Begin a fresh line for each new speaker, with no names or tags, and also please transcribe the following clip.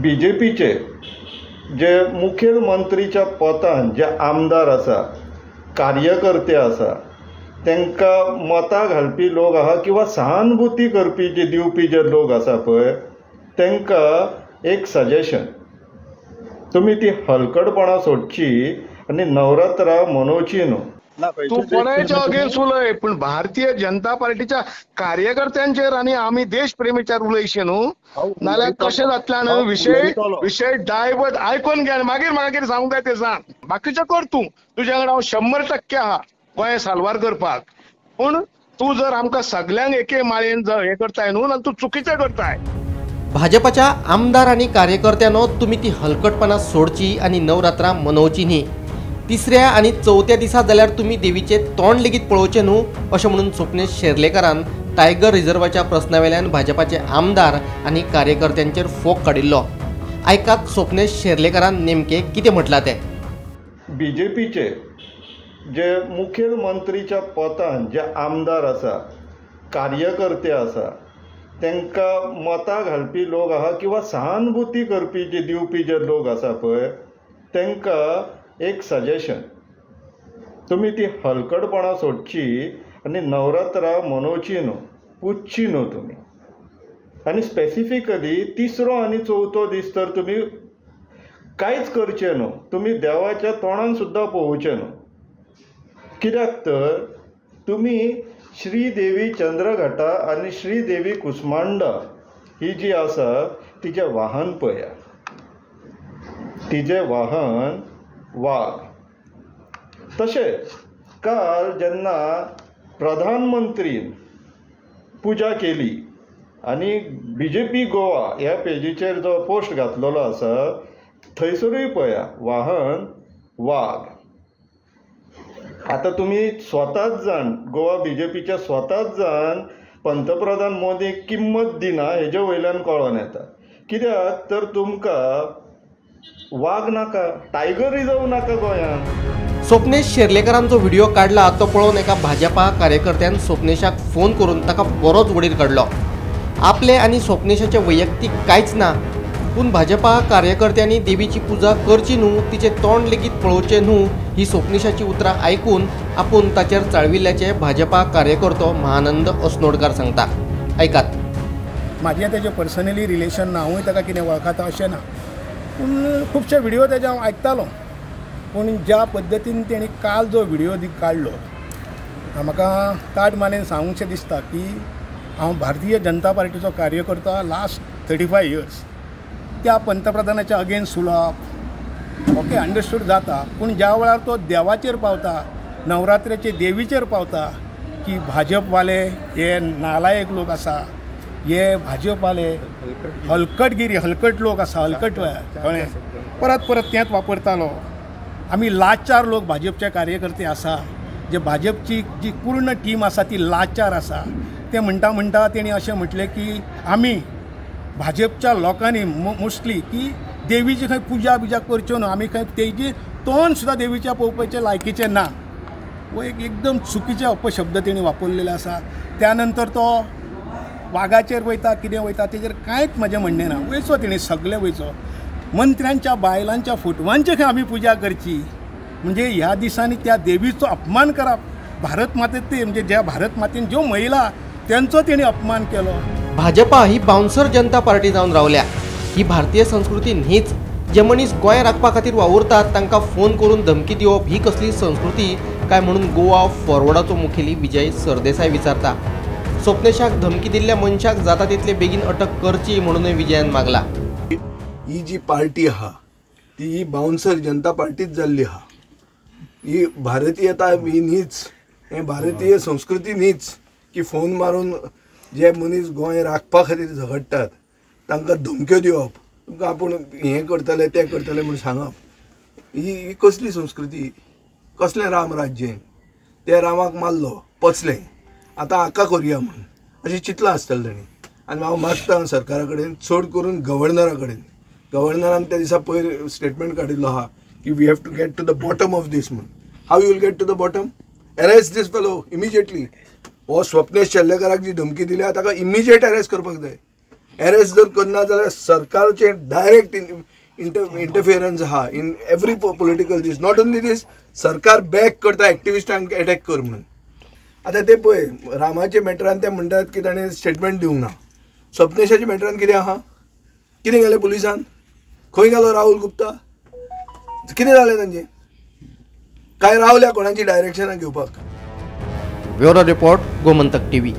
बीजेपीचे जे मुखेलमंत्रीच्या पदान जे आमदार आसा, कार्यकर्ते आसा, तांकां मतां घालपी लोक आहा किंवा सहानुभूती करपी जे दिवपी जे लोक आसा पळय, तांकां एक सजेशन, तुमी ती हलकटपणां सोडची आनी नवरात्रां मनोवची न्हू.
तू कोणाच्या अगेन्स्ट उलय, पूण भारतीय जनता पार्टीच्या कार्यकर्त्यांचेर आनी आमी देशप्रेमीचेर उलयशे न्हू, नाल्यार कशें जातलें? न्हू विशय डायवर्ट आयकून घे, मागीर म्हाका कितें सांगूंक जाय तें सांग, बाकीचें कर तूं. तुज्या वांगडा हांव 100% आहा गोंय साल्वार करपाक, पूण तूं जर आमकां सगल्यांक एके माळयेन हें करताय न्हू, जाल्यार तूं चुकीचें करताय.
भाजपाच्या आमदार आनी कार्यकर्त्यांनो, तुमी ती हलकटपणां सोडची आनी नवरात्रां मनोवची न्ही. तिसऱ्या आनी चवथ्या दिसा जाल्यार तुमी देवीचे तोंड लेगीत पळोवचें न्हू, अशें म्हणून स्वप्नेश शेर्लेकारान टायगर रिझर्वाच्या प्रस्ना वेल्यान भाजपाचे आमदार आनी कार्यकर्त्यांचेर फोग काडिल्लो. आयकात स्वप्नेश शेर्लेकारान नेमकें कितें म्हटलां तें.
बीजेपीचे जे मुखेलमंत्रीच्या पदान जे आमदार आसा, कार्यकर्ते आसा, तांकां मतां घालपी लोक आहा किंवा सहानुभूती करपी जे दिवपी जे लोक आसा पळय, तांकां एक सजेशन, तुमी ती हलकटपणां सोडची आनी नवरात्रां मनोवची न्हू, पुजची न्हू तुमी. आनी स्पेसिफिकली तिसरो आनी चवथो दीस तर तुमी कांयच करचें न्हू, तुमी देवाच्या तोंडान सुद्दां पळोवचें न्हू. कित्याक तर तुमी श्रीदेवी चंद्रघटा आनी श्रीदेवी कुस्मांडा ही जी आसा तिचें वाहन पळया, तिचें वाहन वाग. तशेंच काल जेन्ना प्रधानमंत्रीन पुजा केली आनी बीजेपी गोवा ह्या पेजीचेर जो पोस्ट घातलेलो आसा थंयसरूय पळया वाहन वाग. आतां तुमी स्वताच जाण, गोवा बीजेपीच्या स्वताच जाण पंतप्रधान मोदी किंमत दिना हेजे वयल्यान कळोन येता. कित्याक तर तुमकां वाग नाका, टायगर रिजर्व नाका गोंयांत.
स्वप्नेश शेर्लेकारांचो व्हिडिओ काडला तो पळोवन एका भाजपा कार्यकर्त्यान स्वप्नेशाक फोन करून ताका बरोच वडीर काडलो. आपले आनी स्वप्नेशाचे वैयक्तीक कांयच ना, पूण भाजपा कार्यकर्त्यांनी देवीची पुजा करची न्हू, तिचें तोंड लेगीत पळोवचें न्हू ही स्वप्नेशाची उतरां आयकून आपूण ताचेर चाळविल्ल्याचें भाजपा कार्यकर्तो महानंद अस्नोडकार सांगता. आयकात.
म्हाजें तेजें पर्सनली रिलेशन ना, हांवूय ताका कितें वळखता अशें ना, पूण खुबशे व्हिडियो तेजे हांव आयकतालो. पूण ज्या पद्दतीन तेणी काल जो व्हिडियो काडलो, म्हाका ताट मानेन सांगूंकशें दिसता की हांव भारतीय जनता पार्टीचो कार्यकर्ता लास्ट 35 इयर्स. त्या पंतप्रधानाच्या अगेन्स्ट उलोवप ओके अंडरस्टूड जाता, पूण ज्या वेळार तो देवाचेर पावता, नवरात्रेचे देवीचेर पावता की भाजपवाले हे नालायक लोक आसा, हे भाजपवाले हलकटगिरी हलकट लोक आसा, हलकट कळ्ळें, परत परत तेंच वापरतालो. आमी लाचार लोक भाजपचे कार्यकर्ते आसा, जे भाजपची जी पूर्ण टीम आसा ती लाचार आसा. ते म्हणटा म्हणटा तेणी अशें म्हटलें की आमी भाजपच्या लोकांनी मोस्टली की देवीची खंय पुजा बिजा करच्यो न्हू, आमी खंय तेजी तोंड सुद्दां देवीच्या पळोवपाचें लायकीचें ना. हो एक एकदम चुकीचे अपशब्द तेणी वापरलेले आसा. त्यानंतर तो वागाचेर वयता कितें वयता तेजेर कांयच म्हजें म्हणणें ना, वयचो तेणी सगळें वयचो. मंत्र्यांच्या बायलांच्या फोटवांचे खंय आमी पुजा करची, म्हणजे ह्या दिसांनी त्या देवीचो अपमान करप, भारत मातेत म्हणजे ज्या भारत मातेन ज्यो महिला तेंचो तेणी अपमान केलो.
भाजपा ही बाउन्सर जनता पार्टी जावन रावल्या. ही भारतीय संस्कृती न्हीच. जे मनीस गोंय राखपा खातीर वावुरतात तांकां फोन करून धमकी दिवप ही कसली संस्कृती काय म्हणून गोवा फॉरवर्डाचो मुखेली विजय सरदेसाय विचारता. स्वप्नेशाक धमकी दिल्ल्या मनशाक जाता तितले बेगीन अटक करची म्हणूनय विजयान मागला.
ही जी पार्टी आहा ती ही बाउन्सर जनता पार्टीच जाल्ली आहा. ही भारतीयता ही न्हीच, हे भारतीय संस्कृती न्हीच की फोन मारून जे मनीस गोंय राखपा खातीर झगडटात तांकां धमक्यो दिवप, तुमकां आपूण हें करतले तें करतले म्हूण सांगप, ही कसली संस्कृती, कसलें राम राज्य? ते रामाक मारलो पचलें, आतां हाका करुया म्हूण अशें चिंतलां आसतलें तांणी. आनी हांव मागता सरकारा कडेन, चड करून गव्हर्नरा कडेन, गव्हर्नरान त्या दिसा पयर स्टेटमेंट काडिल्लो आहा की we have to get to the bottom of this म्हूण. How you will get to the bottom? Arrest this fellow immediately. हो स्वप्नेश शेल्लेकाराक जी धमकी दिल्या ताका इमिजिएट अरेस्ट करपाक जाय. एरेस्ट जर करना जाल्यार सरकारचें डायरेक्ट इंटरफियरन्स आहा in every political this. Not only this, सरकार बॅक करता एक्टिविस्टांक एटॅक कर म्हणून. आतां ते पळय रामाच्या मॅटरान ते म्हणटात की ताणें स्टेटमेंट दिवंक ना. स्वप्नेशाच्या मॅटरान कितें आहा, कितें केलें पुलिसान, खंय गेलो राहुल गुप्ता, कितें जालें तांचें, काय रावल्या कोणाची डायरेक्शनां घेवपाक.
Bureau report, Gomantak TV.